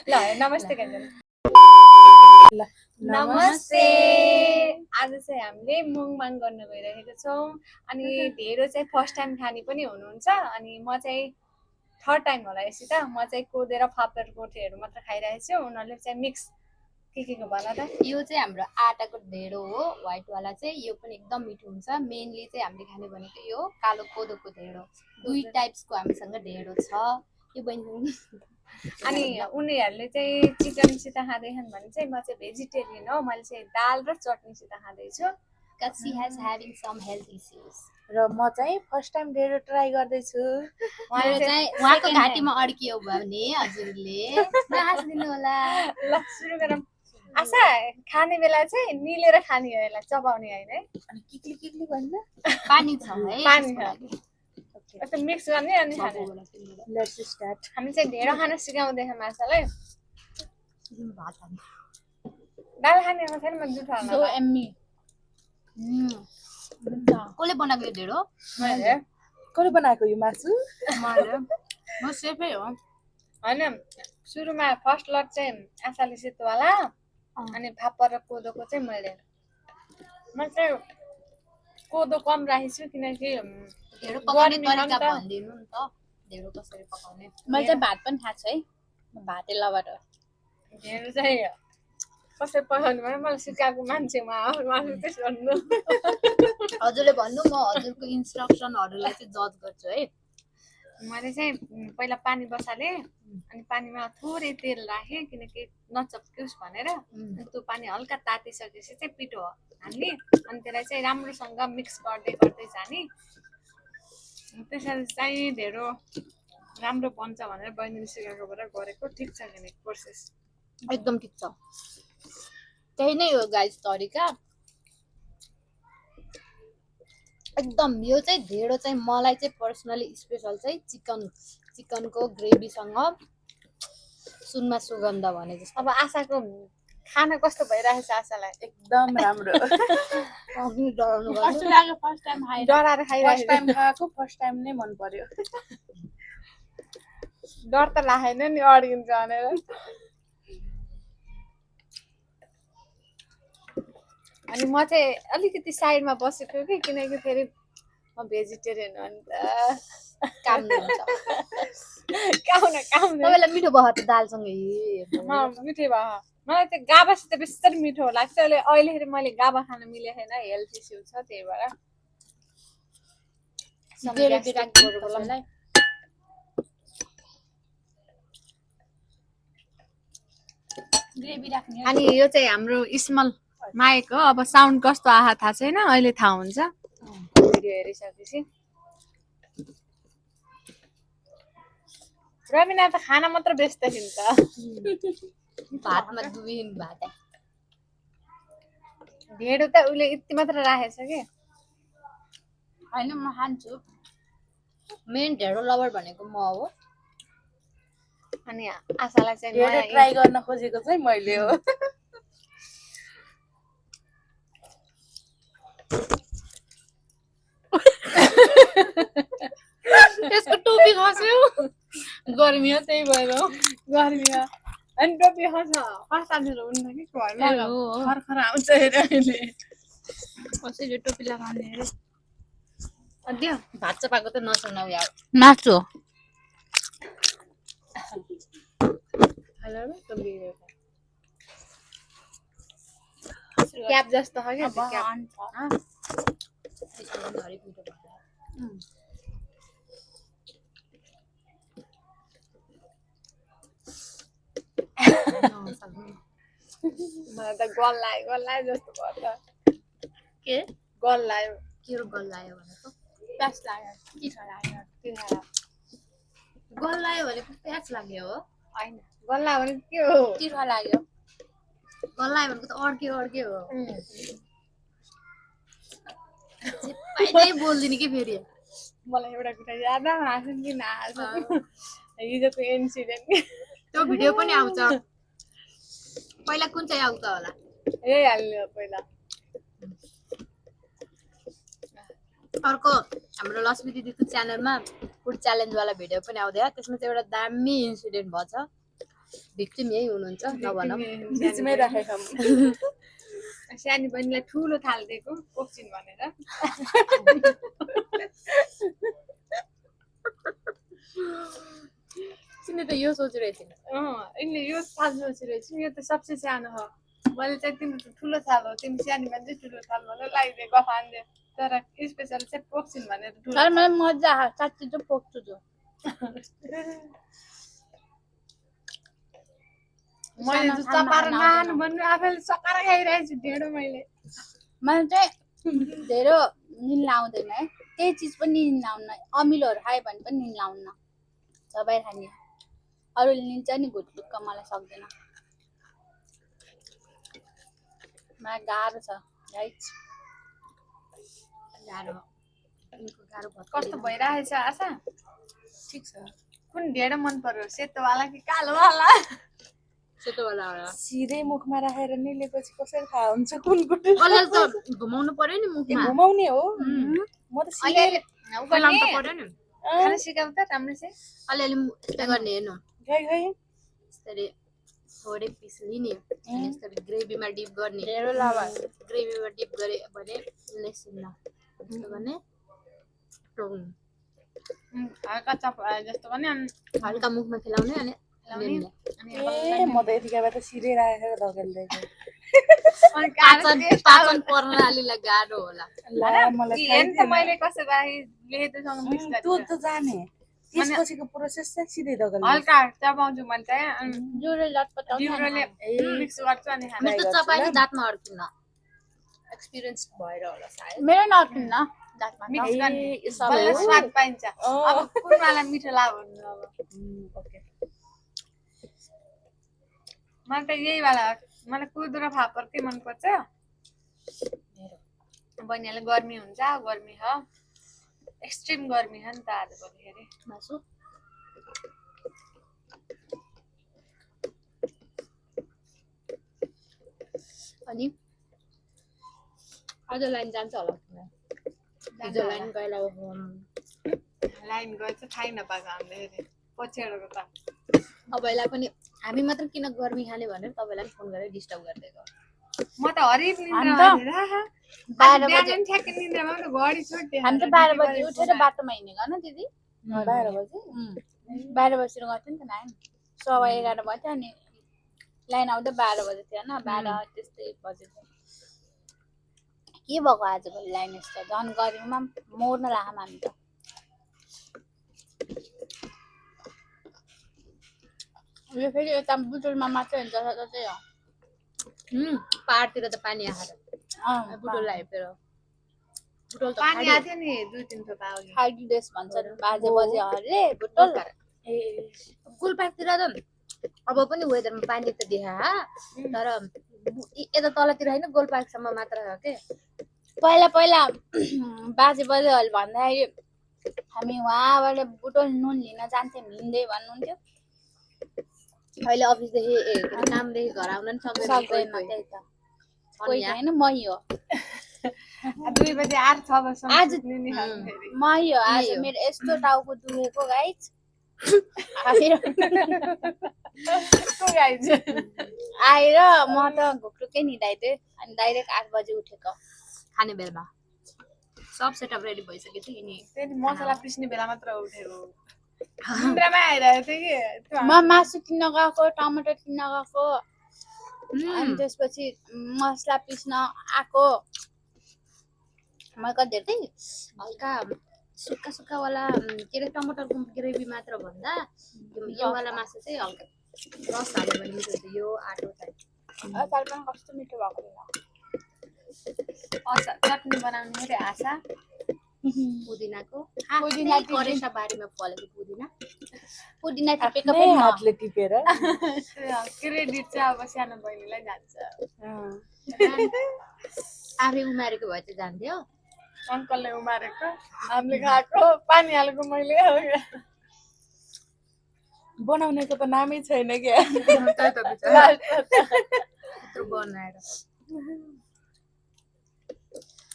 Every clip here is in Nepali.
ल नमस्ते गन्जन ल नमस्ते आज चाहिँ हामीले मुङमाङ गर्न गइरहेको छौँ अनि ढेँडो चाहिँ फर्स्ट टाइम खाने पनि हुनुहुन्छ अनि म चाहिँ थर्ड टाइम होला यसि त म चाहिँ कोदो र फापर गोठेहरू मात्र खाइरहेको छु उनीहरूले चाहिँ मिक्स के को भन त यो चाहिँ हाम्रो आटाको ढेँडो हो व्हाइट वाला चाहिँ यो पनि एकदम मिठो हुन्छ मेनली चाहिँ हामीले खाने भनेको यो कालो कोदोको ढेँडो दुई टाइप्सको हामीसँग ढेँडो छ यो बहिनी अनि उनीहरूले चाहिँ चिकनसित खाँदैछन् भने चाहिँ म चाहिँ भेजिटेरियन हो मैले चाहिँ दाल र चटनीसित खाँदैछु because she has having some health issues र म चाहिँ फर्स्ट टाइम ढेँडो ट्राई गर्दैछु उहाँको घाँटीमा अड्कियो भने हजुरले हाँसिदिनु होला ल सुरु गरौँ आशा खाने बेला चाहिँ निलेर खाने हो यसलाई चबाउने होइन है अनि किक्ली किक्ली भन्नु पानी छ है पानी छ यस्तो मिक्स गर्ने अनि खाने लेट्स स्टार्ट हामी चाहिँ ढेँडो खान सिकाउँदैछौँ माछालाई भात खाने दाल खाने हो छैन म जुठो सो एम्मी कसले बनाएको यो ढेँडो मैले कसले बनाएको यो मासु मैले म सेफै हो होइन सुरुमा फर्स्ट लट चाहिँ आशाले सेतोवाला अनि फापर र कोदोको चाहिँ मैले चाहिँ कोदो कम राखेको छु किनकि ढेँडो पकाउने तरिका भनिदिनु नि त ढेँडो कसरी पकाउने मैले चाहिँ भात पनि थाहा छ है भाते लभर हो ढेँडो चाहिँ कसरी पकाउनु भने मलाई सिकाएको मान्छेमा त्यसो भन्नु हजुरले भन्नु म हजुरको इन्स्ट्रक्सनहरूलाई चाहिँ जज गर्छु है मैले चाहिँ पहिला पानी बसालेँ अनि पानीमा थोरै तेल राखेँ किनकि नचप्कियोस् भनेर अनि त्यो पानी हल्का तातिसकेपछि चाहिँ पिठो हाल्ने अनि त्यसलाई चाहिँ राम्रोसँग मिक्स गर्दै गर्दै जाने त्यसरी चाहिँ ढेँडो राम्रो बन्छ भनेर बहिनीले सिकाएकोबाट गरेको ठिक छ किनकि प्रोसेस एकदम ठिक छ त्यही नै हो गाइस तरिका एकदम यो चाहिँ ढेँडो चाहिँ मलाई चाहिँ पर्सनली स्पेसल चाहिँ चिकनको ग्रेभीसँग सुनमा सुगन्ध भने जस्तो अब आशाको खाना कस्तो भइरहेको छ आशालाई एकदम राम्रो कस्तो लाग्यो फर्स्ट टाइम खाएर डराएर फर्स्ट खाइरहेको टाइम खाएको फर्स्ट टाइम नै मन पर्यो डर त लागेन नि अड्किन्छ भनेर अनि म चाहिँ अलिकति साइडमा बसेको कि किनकि फेरि म भेजिटेरियन हो नि त काम हुन्छ काम तपाईँलाई मिठो भयो त दालसँगै मिठै भयो मलाई चाहिँ गाबासित बेसी मिठो लाग्छ अहिलेखेरि मैले गाबा खान मिलेको छैन हेल्थ इस्यु छ त्यही भएर ग्रेभी राख्ने अनि यो चाहिँ हाम्रो स्मल माइक हो अब साउन्ड कस्तो आहा थाहा छैन अहिले थाहा हुन्छ भिडियो हेरिसकेपछि रविना त खाना मात्र बेच्दैछिन् त भातमा दुबिन भात ढेँडो त उसले यति मात्र राखेछ कि होइन म खान्छु मेन ढेँडो लभर भनेको म हो अनि आशालाई चाहिँ ढेँडो ट्राई गर्न खोजेको चाहिँ मैले हो त्यसको टोपी खस्यो गर्मी हो त्यही भएर गर्मी हो अनि टोपी खस्छ खसालेर हुन्न कि घरमा खरखर आउँछ हेर अहिले कसैले टोपी लगाउने अरे अद्य भात चपाएको त नसुनाउ यार मासु हेलो टोपी क्याप जस्तो हो क्या त्यो क्याप मलाई त गल लाग्यो जस्तो भयो त के गल लाग्यो के गल लाग्यो भनेको प्याज लाग्यो तिखा लाग्यो तिनीहरू गल लाग्यो भनेको प्याज लाग्यो हो होइन गल लाग्यो भने के हो तिखा लाग्यो गल लाग्यो भनेको त अड्के हो बोल्दिने कि फेरि मलाई एउटा कुरा याद हाँस्नु कि नहाँस्नु हिजोको इन्सिडेन्ट त्यो भिडियो पनि आउँछ पहिला कुन चाहिँ आउँछ होला यही हाल्नु पहिला अर्को हाम्रो लक्ष्मी दिदीको च्यानलमा फुड च्यालेन्ज वाला भिडियो पनि आउँदै त्यसमा चाहिँ एउटा दामी इन्सिडेन्ट भछ भिक्टिम यही हुनुहुन्छ नभनौँ। बिचमै राखेको सानी बहिनीलाई ठुलो थाल दिएको पोक्छिन् भनेर। तिमीले त यो सोचिरहेको थिएन। यिनले यो थाल सोचिरहेको छु, यो त सबसे सानो हो। मैले चाहिँ तिम्रो त ठुलो थाल हो, तिमी सानी मान्छे ठुलो थाल भनेर लगाइदिए गफान्दे। तर स्पेसल चाहिँ पोक्छिन् भनेर ठुलो तर मलाई मजा आयो साँच्ची चाहिँ पोख्छु त्यो मैले त चपाएर नानु भन्नु आफैले सकाएर खाइरहेको छु ढेँडो मैले। मलाई चाहिँ धेरै निल आउँदैन है, केही चिज पनि निल आउन्न, अमिलोहरू खायो भने पनि निल आउन्न, सबै खाने। अरूले निल्छ नि घुटघुटका, मलाई सक्दैन, मलाई गाह्रो छ राइट। गाह्रो गाह्रो कस्तो भइरहेछ आशा? ठिक छ। कुन ढेँडो मन पर्यो, सेतोवाला कि कालोवाला? सेतोवाला होला। सिधै मुखमा राखेर निलेपछि कसरी थाहा हुन्छ कुन कुन अलि त घुमाउनु पर्यो नि मुखमा। घुमाउने हो म त अलिअलि फैलाउनु त पर्यो नि। खाना सिकाउ त राम्रो चाहिँ। अलिअलि यस्तो गर्ने हेर्नु, खै खै यसरी थोरै पिस लिने अनि यसरी ग्रेभीमा डिप गर्ने। धेरै लाभा ग्रेभीमा डिप गरे भने लेसिन्न यस्तो गर्ने। हल्का चप जस्तो पनि हल्का मुखमा खेलाउने अनि लाउने। ए म त यतिका बेला त सिधै राखेर धकेल्दैछु पाचन प्रणालीलाई गाह्रो होला। ला मलाई हेर्न त मैले कसो गरे लेदोसँग मिक्स तँ गरेर त जाने त्यसपछिको प्रोसेस चाहिँ सिधै धकेल्दै हल्का चपाउँछु मैले चाहिँ अनि जिउले लटपटाउँछ नि। जिब्रोले मिक्स गर्छु अनि खाना। मिठो चपाइले दाँतमा अड्किन्न। एक्सपिरियन्स भएर होला सायद। मेरो नकिन्न दाँतमा त। मिक्स गर्ने ए, बल्ल हो। स्वाद पाइन्छ। अब कुनवाला मिठो लाग्यो भन्नु अब। ओके मलाई त यही वाला मलाई कुदो र फापर के मनपर्छ। बहिनीलाई गर्मी हुन्छ, गर्मी हो, एक्सट्रिम गर्मी हो नि त आज भोलिखेरि। मासु अनि आज लाइन जान्छ होला। हिजो लाइन गएर लाइन गएछ थाहै नपाएको हामीले पछ्याएको त। तपाईँलाई पनि हामी मात्र किन गर्मी खाने भनेर तपाईँलाई पनि फोन गरेर डिस्टर्ब गरिदिएको। म त हरिब निन्द्रा हामी त 12 बजे ठ्याक्कै निन्द्रामा पनि घडी छोड्थेँ। हामी त 12 बजे उठेर बाटोमा हिँडेको न दिदी। 12 बजे 12 बजीतिर गर्थ्यो नि त लाइन, 11:15 बज्यो अनि लाइन आउँदा 12 बजे थियो होइन, 12 त्यस्तै बजे थियो। के भएको आजभोलि लाइन यस्तो झन् गर्मीमा मर्न लाग्यो हामी त। यो फेरि यता बुटोलमा मात्रै हुन्छ जस्तै हो। पाहाडतिर त पानी आएर बुटोल आइपेर बुटोल त पानी आएको थियो नि 2-3 थोपा अघि। खाइडी देश भन्छन्, बाजे बजे अरे बुटोल। ए गुलपाकतिर त अब पनि वेदरमा पानी त देखा तर यता तलतिर होइन गोलपाकसम्म मात्र हो के। पहिला पहिला बाजे बजेहरूले भन्दाखेरि हामी उहाँबाट बुटोल नुन लिन जान्थ्यौँ, हिँड्दै भन्नुहुन्थ्यो। अहिले अफिसदेखि कामदेखि घर आउन नि सक्दैन सक्दैन। त्यही त, कोही होइन मै हो, 2 बजे 8-6 बजेसम्म आज सुत्ने नि खानु फेरि। मै हो। आज मै हो। मेरो यस्तो टाउको दुखेको गाइज आएर को गाइज? आएर म त घुक्रुकै निदाइदिएँ अनि डाइरेक्ट 8 बजे उठेको। खाने बेलामा सब सेटअप रेडी भइसक्यो थियो नि। त्यही मसला पिस्ने बेला मात्र उठेको। निन्द्रामै आइरहेको थियो कि। म मासु किन्न गएको, टमाटर किन्न गएको अनि त्यसपछि मसला पिस्न आएको। मलाई कति धेरै हल्का सुक्खा सुक्खा वाला के अरे टमाटरको ग्रेभी मात्र भन्दा यो वाला मासु चाहिँ हल्का रस हाल्यो भने मिठो हुन्छ। यो आटो चाहिँ अचार पनि कस्तो मिठो भएको थिएन। चटनी बनाउने मेरो आशा। पुदिनाको पुदिना आफ्नै करेसा बारीमा फलेको पुदिना। पुदिना टिपेको आफ्नै पनि म। हातले टिपेर क्रेडिट चाहिँ अब सानो बहिनीलाई जान्छ। आफै उमारेको भए चाहिँ जान्थ्यो। अङ्कलले उमारेको हामीले खाएको पानी हालेको मैले। बनाउनेको त नामै छैन क्या यत्रो बनाएर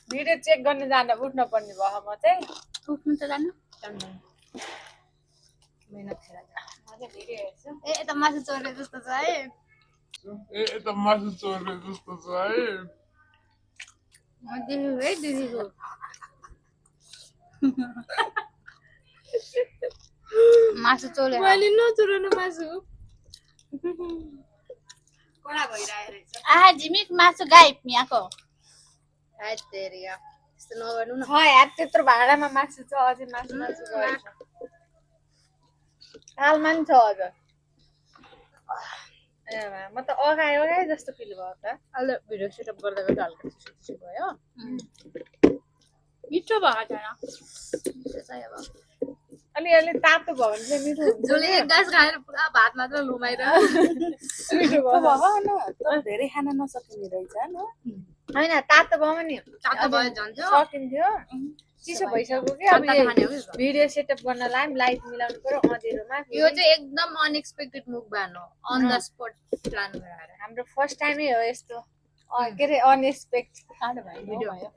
भिडियो चेक गर्ने जाँदा उठ्न पर्ने भयो म चाहिँ। उठ्नु त जानु। मेहनत खेर अनि भिडियो हेर्छु ए यता मासु चोर्ने जस्तो छ है यता मासु चोर्ने जस्तो छ है म देखेको है दिदीको मासु चोरेर मैले नचुराउनु मासु कडा भइरहेको रहेछ आहा झिमिक मासु गाइब यहाँको हात तेरिया त्यस्तो नगर्नु न छ यार त्यत्रो भाँडामा मासु छ अझै मासु गरेछ थालमा नि छ अझ ए म त अगाए जस्तो फिल भयो त अहिले भिडियो सेटअप गर्दा गर्दा हल्का चिसो भयो मिठो भएको छैन मिठो छ अब अलि तातो भयो भने चाहिँ मिठो हुन्छ जसले एक गाँस खाएर पुरा भात मात्र लुमाएर मिठो भयो न तर धेरै खान नसकिने रहेछ न होइन तातो भयो नि तातो भयो झन्थ्यो सकिन्थ्यो चिसो भइसक्यो कि अब यो भिडियो सेटअप गर्नलाई पनि लाइट मिलाउनु पर्यो अँधेरोमा यो चाहिँ एकदम अनएक्सपेक्टेड मुखबान हो अन द स्पट प्लान गराएर हाम्रो फर्स्ट टाइमै हो यस्तो के अरे अनएक्सपेक्ट भिडियो भयो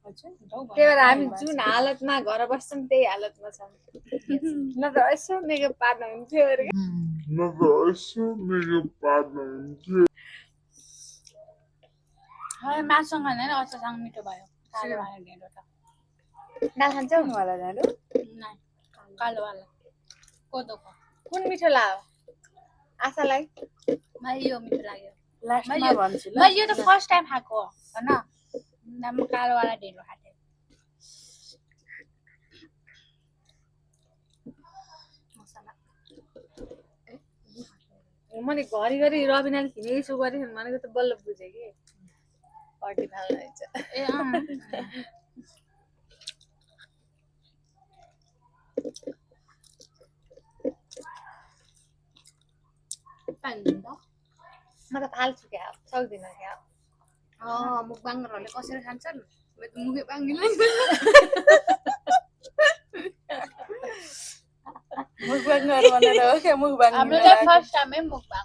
त्यही भएर हामी जुन हालतमा घर बस्छौँ त्यही हालतमा छौँ नत्र यसो मेकअप पार्न हुन्थ्यो अरे मासुसँग होइन अचारसँग मिठो भयो कालो वाला ढेँडो त दाल खान्छौ वाला जानु नाइ कालो वाला कोदोको कुन मिठो लाग्यो आशालाई मलाई यो मिठो लाग्यो लास्टमा भन्छु ल मैले यो त फर्स्ट टाइम खाएको हो होइन म कालो वाला ढेँडो खाएको मैले घरिघरि रबिनाले किने यसो गरेँ भनेको त बल्ल बुझेँ कि पार्टी फाल्नु रहेछ ए म त फाल्छु क्या सक्दिनँ क्या मुखबाङहरूले कसरी खान्छन् मुखे बाङ्गिलाई मुखबाङहरू भनेर हो क्या मुखबाङ हाम्रो चाहिँ फर्स्ट टाइमै मुखबाङ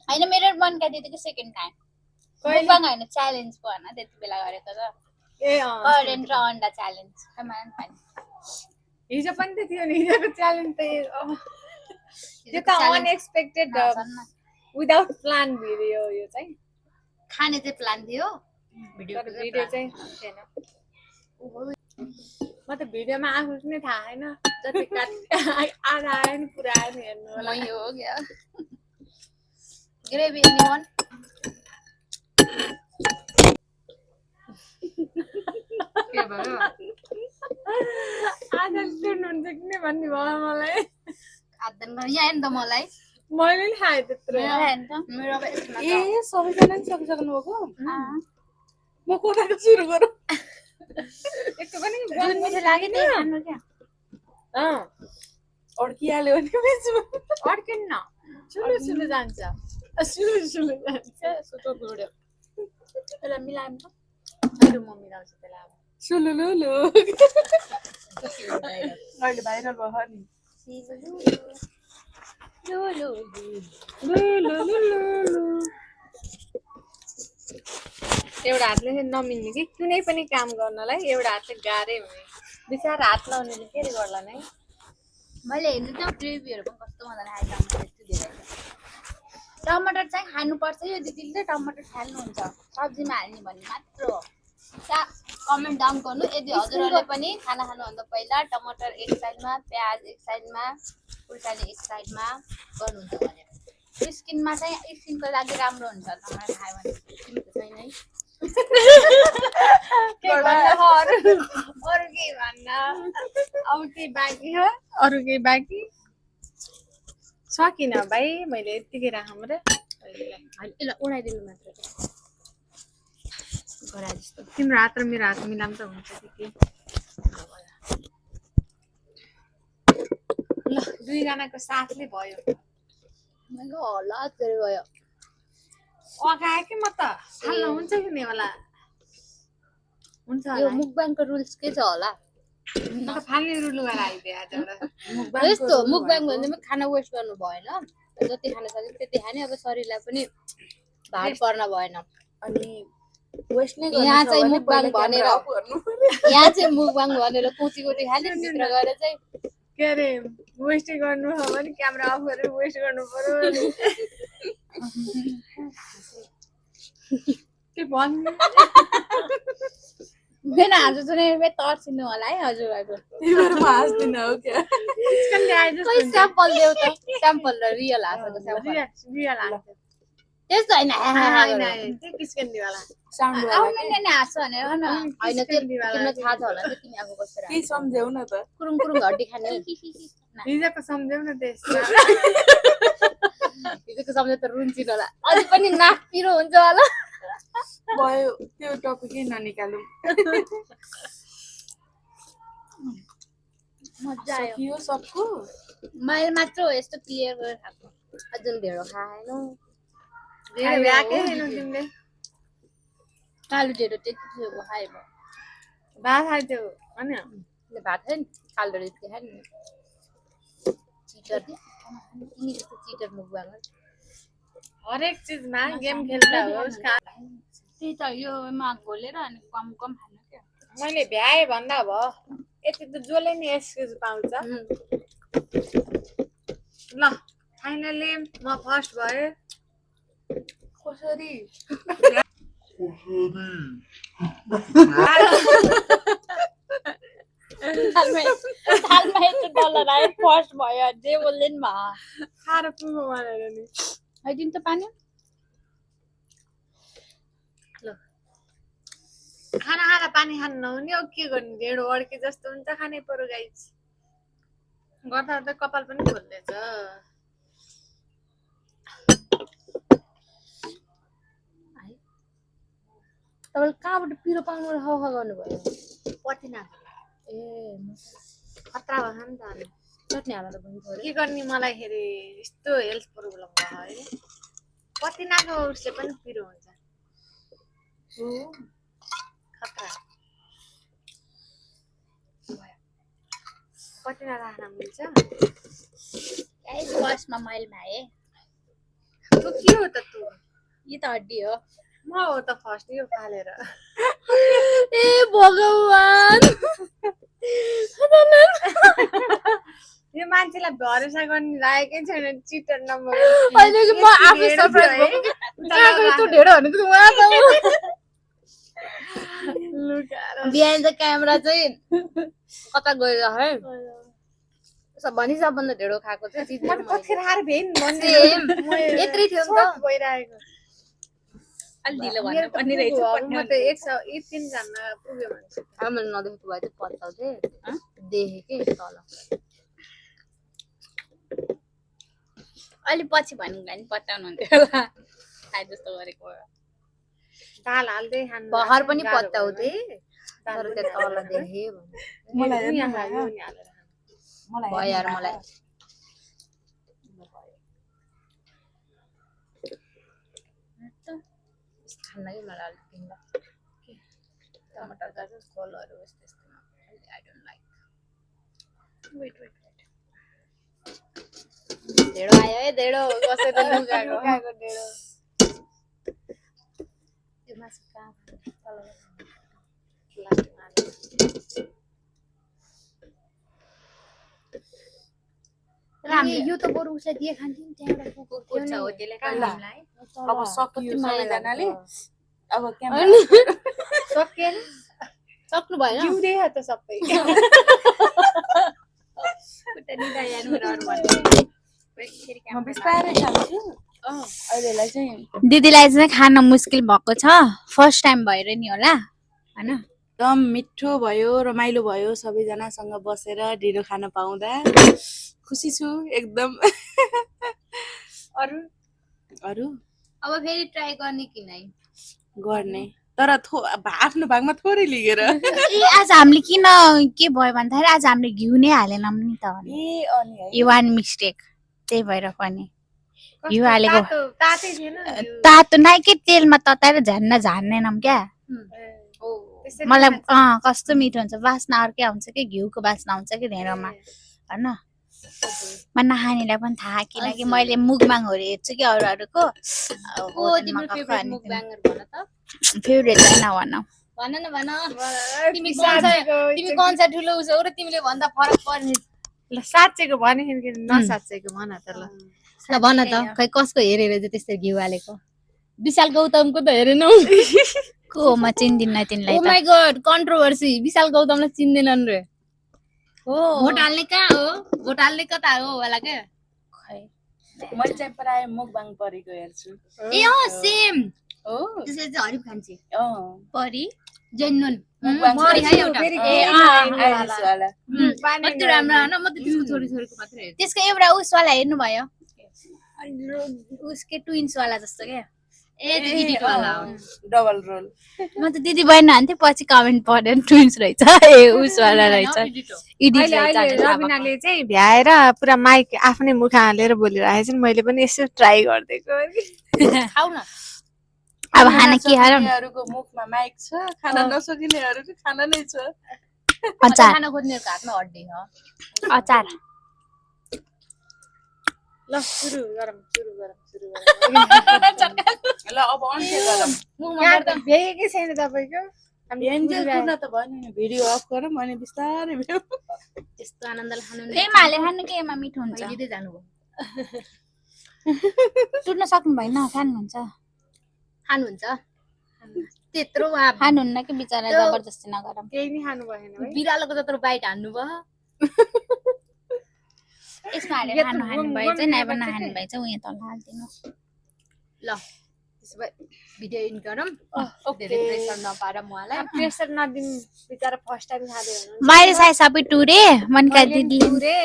होइन मेरो मन क्या त्यतिकै सेकेन्ड टाइम मुखबाङ होइन च्यालेन्ज पो होइन त्यति बेला गरेको त ए करेन्ट र अन्डा च्यालेन्ज हिजो पनि त थियो नि हिजोको च्यालेन्ज त त्यो त अनएक्सपेक्टेड विदाउट प्लान भिडियो यो चाहिँ खाने चाहिँ प्लान थियो भिडियो चाहिँ थिएन म त भिडियोमा आफू पनि थाहा छैन जति आधा आयो नि पुरा आयो नि हेर्नु होला मै हो क्या ग्रेभी एनीवन के भयो आधा सुन्नुहुन्छ कि नै भन्ने भयो मलाई आदन यहाँ आयो नि त मलाई मैले नि खाएँ त्यत्रो मेरो अब यसमा ए सबैजना नि सकिसक्नु भएको म कोठाको सुरु गरौँ यस्तो पनि जुन मिठो लाग्यो त्यही खानु क्या अड्किहाल्यो भने बिचमा अड्किन्न सुलु सुलु जान्छ सुलु सुलु जान्छ त्यसलाई मिलायौँ त मेरो म मिलाउँछु त्यसलाई अब सुलुलुलु अहिले भाइरल भयो नि एउटा हातले चाहिँ नमिल्ने कि कुनै पनि काम गर्नलाई एउटा हात चाहिँ गाह्रै हुने बिचारा हात लाउनेले के गर्ला नै मैले हेर्नु त ग्रेभीहरू पनि कस्तो मजाले आइटम यति धेरै टमाटर चाहिँ खानुपर्छ यो दिदीले चाहिँ टमाटर फाल्नुहुन्छ सब्जीमा हाल्ने भन्ने मात्र हो कमेन्ट डाउन गर्नु यदि हजुरहरूले पनि खाना खानुभन्दा पहिला टमाटर एक साइडमा प्याज एक साइडमा खुर्सानी एक साइडमा गर्नुहुन्छ भनेर स्किनमा चाहिँ स्किनको लागि राम्रो हुन्छ टमाटर खायो भने स्किन त छैन है अरू के भन्न अब के बाँकी हो अरू के बाँकी सकिन भाइ मैले यत्तिकै राखौँ र यसलाई उडाइदिनु मात्र गराए जस्तो तिम्रो हात र मेरो हात मिलाम त हुन्छ कि ल दुईजनाको साथले भयो मैले होला धेरै भयो अगाए कि म त हाल्नु हुन्छ कि नि होला हुन्छ यो होला है? मुखबाङको रुल्स के छ होला म त फाल्ने रुलु गरेर आइदिएँ आज एउटा यस्तो मुखबाङ भन्दा खाना वेस्ट गर्नु भएन जति खान सक्यो त्यति खाने अब शरीरलाई पनि भार पर्न भएन अनि वेस्ट नै यहाँ चाहिँ मुखबाङ भनेर यहाँ चाहिँ मुखबाङ भनेर कुची कुची खाने भित्र गएर चाहिँ के अरे वेस्ट गर्नु हो भने क्यामेरा अफ गरेर वेस्ट गर्नु पर्यो के भन्नु किन आज चाहिँ तर्सिनु होला है हजुरहरूको तिमीहरू म हाँस्दिन हो क्या किसकन ल्याए खोइ जस्तो स्याम्पल देऊ त स्याम्पल र रियल हाँसेको स्याम्पल रियल आन्छ त्यस्तो होइन हैन त्यो किसकन दिवाला साउन्ड आउनु नै हाँस्छ भनेर न होइन त्यो तिमीलाई थाहा छ होला नि त तिमी आफू कस्तो के सम्झ्यौ न त कुरुङ कुरुङ हड्डी खाने हिजोको सम्झ्यौ न त्यसमा हिजोको सम्झ त रुन्चिन होला अझै पनि नाक पिरो हुन्छ होला भयो त्यो टपिकै ननिकालौँ मजा आयो सकियो सबको मैले मात्र हो यस्तो क्लियर गरेर खाएको अझै ढेँडो खाएनौ धेरै भ्याकै छैनौ तिमीले कालो ढेँडो त्यति थियो खायो भात खाइथ्यौ अनि भात खायो नि कालो ढेँडो त्यति खायो नि चिटर तिमी जस्तो चिटर मुखबाङ हरेक चिजमा गेम खेल्दा होस् त्यही त योमा घोलेर अनि कम कम खानु क्या मैले भ्याए भन्दा भयो यति त जसले नि एक्सक्युज पाउँछ ल फाइनली म फर्स्ट भएँ कसरी थालमा यस्तो डलर आयो फर्स्ट भयो जे बोल्दै नि भयो खाएर पुग्नु भनेर नि आइदिनु त पानी खाना खाएर पानी खानु नहुने हो के गर्ने ढेँडो अड्के जस्तो हुन्छ खानै पर्यो गाइस गर्दा त कपाल पनि खोल्दैछ तपाईँले कहाँबाट पिरो पाउनु हावा गर्नुभयो पतिना ए खतरा भयो नि त अनि चट्नी हालेर पनि पऱ्यो के गर्ने मलाई फेरि यस्तो हेल्थ प्रब्लम भयो है पतिनाको उसले पनि पिरो हुन्छ खतरा पतिना राख्न मिल्छ फर्स्टमा मैले भाएँ तँ के हो त तँ यो त हड्डी हो म हो त फर्स्ट यो फालेर ए भगवान यो मान्छेलाई भरोसा गर्ने लागेकै छैन चिटर नम्बर अहिलेको म आफै सरप्राइज भएको कहाँ गयो त्यो ढेँडो भनेको त उहाँ त बिहान त क्यामेरा चाहिँ कता गएर है भनि सबभन्दा ढेँडो खाएको चाहिँ चिज मैले कतिखेर खाएर भेन भन्ने यत्रै थियो नि त भइरहेको अलि ढिलो मेरो भन्नु त पर्ने पुग्यो, रहेछ अब म त 103 जना पुग्यो भने मैले नदेखेको भए चाहिँ पत्ताउँथे देखेँ कि तल अलि पछि भन्नुलाई नि पत्ताउनु हुन्थ्यो होला खाए जस्तो गरेको भयो दाल हाल्दै खानु बहर पनि गाह्रो पत्ताउँथे दाल तर पनि त्यो तल हालेर। देखेँ मलाई यो हेर्नु यहाँ भयो। यो नि हालेर खानु। मलाई भयो यार मलाई खान लागि मलाई अलिक किन्दा टमाटर गाजर फलहरू यस्तो यस्तोमा I don't like wait wait ढेँडो आयो है ढेँडो कसैले लुगाको लुगाको ढेँडो त्यो मासु कहाँ तल लास्टमा हाल्नु। यो त बरु उसलाई दिए खान्थ्यो नि त्यहाँबाट कुकुर छ हो त्यसले कालिमलाई अब सकियो सबैजनाले अब क्यामेरा सकेन सक्नु भएन जिउँदै त सबै खुट्टा निदाइहाल्नु मेरो अरू भन्नु फेरि म बिस्तारै खान्छु अहिलेलाई चाहिँ दिदीलाई चाहिँ खान मुस्किल भएको छ फर्स्ट टाइम भएर नि होला हैन एकदम मिठो भयो रमाइलो भयो सबैजनासँग बसेर ढिँडो खान पाउँदा खुसी छु एकदम अरु अरू अब फेरि ट्राई गर्ने कि नै गर्ने तर आफ्नो भागमा थोरै लिएर ए आज हामीले किन के भयो भन्दाखेरि आज हामीले घिउ नै हालेनौँ नि त ए अनि है यो वान मिस्टेक त्यही भएर पनि घिउ हालेको तातै थिएन तातो नै के तेलमा तताएर झान्नेनौँ क्या मलाई कस्तो मिठो हुन्छ वासना अर्कै आउँछ कि घिउको वासना आउँछ कि ढेँडोमा होइन म नखानेलाई पनि थाहा किनकि मैले मुखमाङहरू हेर्छु कि अरूहरूको को तिम्रो फेभरेट मुकब्याङर भन त फेभरेट होइन भनौँ भन न भन तिमी कौन सा ठुलो उसो हो र तिमीले भन्दा फरक पर्ने ल साँच्चैको भनेदेखि नसाँच्चैको भन त ल ल भन त खै कसको हेरेर चाहिँ त्यस्तै घिउ हालेको विशाल गौतमको त हेरेनौ को म चिन्दिनँ तिमीलाई ओ माई गॉड कन्ट्रोभर्सी विशाल गौतमलाई चिन्दैनन् रे हो भोट हाल्ने कहाँ हो भोट हाल्ने कता हो होला के मैले चाहिँ प्राय मुकबाङ परेको हेर्छु ए सेम हो त्यसले चाहिँ हरिफ खान्छे परी जेन्युन मुकबाङ मरि है एउटा वाला कति राम्रो होइन म त त्यसको छोरी छोरीको मात्रै हेर्छु त्यसको एउटा उसवाला हेर्नुभयो उसकै ट्विन्स वाला जस्तो क्या ए त्यो दिदीको होला हो डबल रोल म त दिदी बहिनी भन्थेँ पछि कमेन्ट पढेर ट्विन्स रहेछ ए उसवाला रहेछ इडिट अहिले रहेछ अहिले भनेर थाहा रबिनाले चाहिँ भ्याएर पुरा माइक आफ्नै मुख हालेर बोलिरहेको छ मैले पनि यसो ट्राई गरिदिएको खाऊ न अब खाना के खारौँ नसकिनेहरूको मुखमा माइक छ खाना नसकिनेहरूको खाना नै छ अचार खाना खोज्नेहरूको हातमा हड्डी हो अचार ल सुरु गरौँ ल अब अन्त्य गरौँ भ्याएकै छैन तपाईँको एन्जल कुर्न त भन्यो नि भिडियो अफ गरौँ अनि बिस्तारै भ्याउ त्यस्तो आनन्दले खानु केमा हाले खानु केमा मिठो हुन्छ लिँदै जानु भयो टुट्न सक्नु भएन खानुहुन्छ खानुहुन्छ त्यत्रो खानुहुन्न कि बिचरा जबरजस्ती नगरौँ केही नि खानु भएन है बिरालोको जत्रो बाइट हान्नु भयो यसमा हालेर खानु भए चाहिँ नाइबर नखानु भए चाहिँ उयो तल हालिदिनु ल त्यसो भए भिडियो इन गरौँ धेरै प्रेसर नपाएर उहाँलाई प्रेसर नदिनु बिचारा फर्स्ट टाइम खाँदै हुनुहुन्छ मैले सायद सबै टुरे मनिका दिदीले पुरे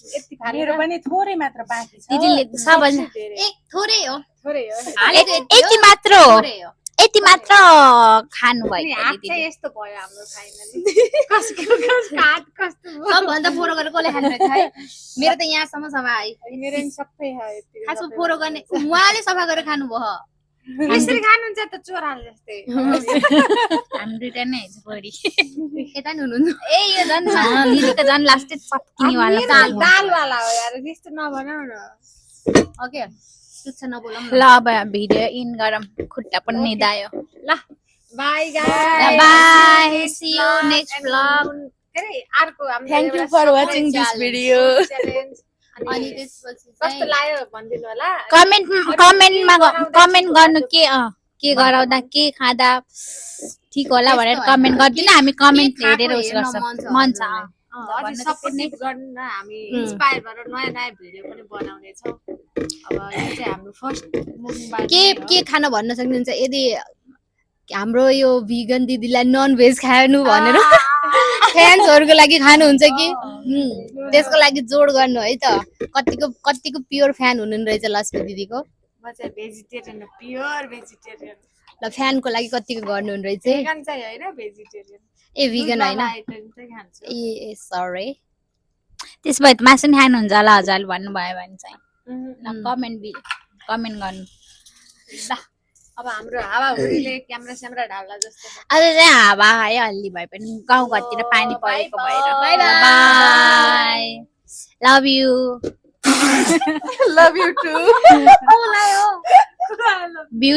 यति खालेर मेरो पनि थोरै मात्र बाँकी छ दिदीले सबैले ए थोरै हो थोरै हो हालेको यति मात्र थोरै हो यति मात्र खानु अनि भयो हात दिदीले चाहिँ यस्तो भयो हाम्रो फाइनली कसको हात कस्तो भयो सबभन्दा फोरो गरेर कसले खानु रहेछ है मेरो त यहाँसम्म सफा आयो मेरो नि सबै यति खासमा फोरो गर्ने उहाँले सफा गरेर खानु भयो यसरी खानुहुन्छ त चोराले जस्तै हाम्रो दुइटा नै हुन्छ बढी यता नि हुनुहुन्छ ए यो झन् दिदीको झन् लास्टै चप्किनेवाला दालवाला हो यार त्यस्तो नबनाउ न ओके तुच्छ नबोलौँ ल अब भिडियो इन गरौँ खुट्टा पनि निदायो ल bye guys bye see you next blog के अरे अर्को हाम्रो thank you for watching this video challenge अनि त्यसपछि कस्तो चाहिँ लाग्यो भनिदिनु होला कमेन्ट गर्नु के गराउँदा के खाँदा ठिक होला भनेर कमेन्ट गरिदिनु हामी कमेन्ट हेरेर उस गर्छ मन छ अझै सपोर्ट गर्नु न हामी इन्स्पायर भएर नयाँ नयाँ भिडियो पनि बनाउने छौँ अब यो चाहिँ हाम्रो फर्स्ट मुभीबाट के खान भन्न सक्नुहुन्छ यदि हाम्रो यो भिगन दिदीलाई नन भेज खानु भनेर फ्यान्सहरूको लागि खानुहुन्छ कि त्यसको लागि जोड गर्नु है त कतिको प्योर फ्यान हुनु रहेछ लक्ष्मी दिदीको म चाहिँ भेजिटेरियन प्योर भेजिटेरियन ल फ्यानको लागि कतिको गर्नु रहेछ भेगन चाहिँ होइन भेजिटेरियन ए भिगन होइन आइटम चाहिँ खान्छु ए सरी त्यसो भए मासु नि खानुहुन्छ होला हजुरले भन्नुभयो भने चाहिँ कमेन्ट गर्नु ल अब हाम्रो हावाहुरीले क्यामेरा स्यामेरा ढाल्ला जस्तो छ अझ चाहिँ हावा है हल्ली भए पनि गाउँ घरतिर पानी परेको भएर bye bye love you love you too view